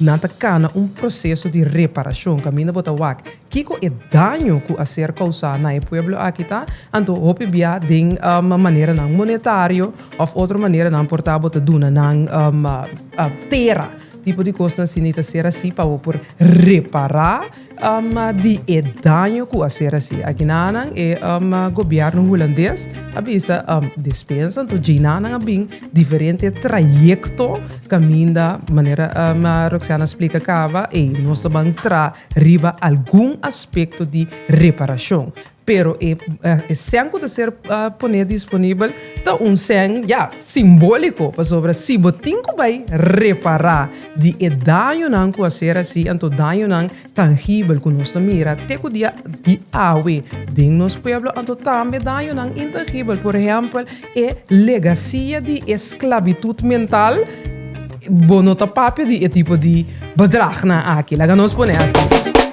Nan ta kana un proseso di reparashon kaminda bo ta wak kiko e daño ku a ser kousá na e pueblo aki ta, anto hopi bia den maneranan monetario òf otro maneranan por ta bo ta duna nan tera, tipo di kosnan asina ta ser así pa bo por repará di e daño ku a ser así. Akinanan e gobièrnu hulandes a bisa despensa, anto djinanan a bin diferente trayekto kaminda manera Roxana a splika kaba, ei nos ta ban tra riba algun aspekto di reparashon. Pero e e sèn ku ta ser poné disponibel ta un sèn, ya, simbóliko, pasobra si bo tin ku bai repará di e dañonan ku a ser hasí, anto dañonan tangibel ku nos ta mira te ku dia di awe den nos pueblo, anto tambe dañonan intangibel, por ehèmpel, e legasia di e sklabitut mental, bo no ta papia di e tipo di bedragnan aki, laga nos pone asina.